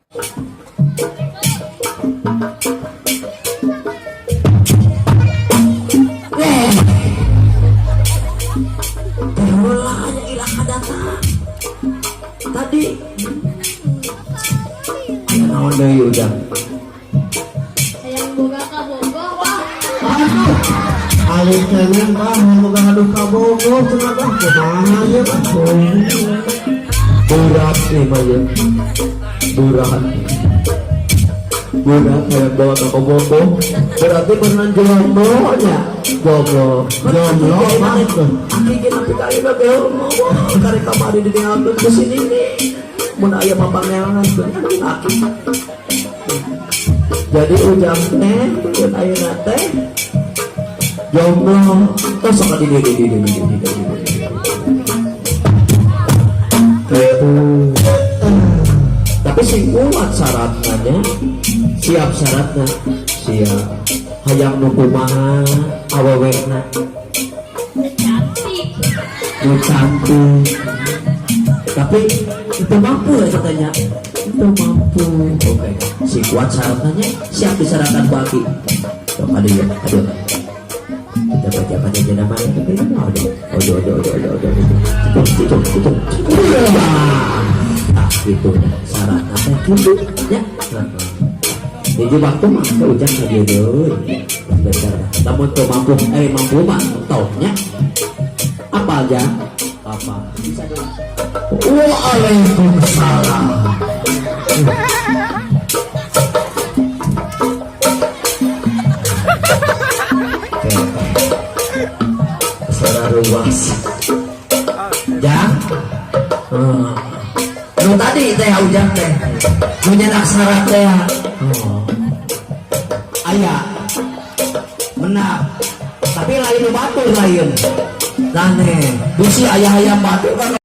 Eh. Heula aya iraha datang. Tadi aya naon deui, Ujang? Hayang boga kabogoh, Wah. Aduh. Alit keneh, Bah, boga aduh kabogoh cenah, Bah. Kumaha ieu, Bah? Berat nih mah ya. Berat. Berat hayang bawa ka kabogoh. Berarti beneran jomblo nya. Jomblo. Jomblo, Bah. Aki ge nepi ka ayeuna ge kari kamari ditinggalkeun ku si Nini. Mun aya mah pangeran aki. Jadi Ujang teh mun ayeuna teh jomblo. Tos sok di. Gitu. Tapi sing kuat syaratnya nya. Siap syaratnya? Siap. Hayang nu kumaha awewena? Cantik. Nu cantik. Tapi itu mampu ya katanya. Itu mampu. Oke. Sing kuat syaratnya, siap disyaratkan bagi. Tuh, aduh ya, aduh. Kita bacakan aja namanya. Aduh, aduh, aduh, aduh, aduh, aduh, aduh. Cukup, cukup, cukup. Nah, gitu syaratnya teh gitu ya. Jadi waktu mah ke Ujang ka dieu deui. Bentar. Lamun teu mampu, eh, mampu mah nya. Apa aja? Apa? Bisa dong. Waalaikumsalam. Oke. Suara ruas. Jang. Nu tadi teh Ujang teh. Nu nyenak syarat teh. Oh. Aya. Menang. Tapi lain nu batur lain. Nane, bisi aya hayang batur kan.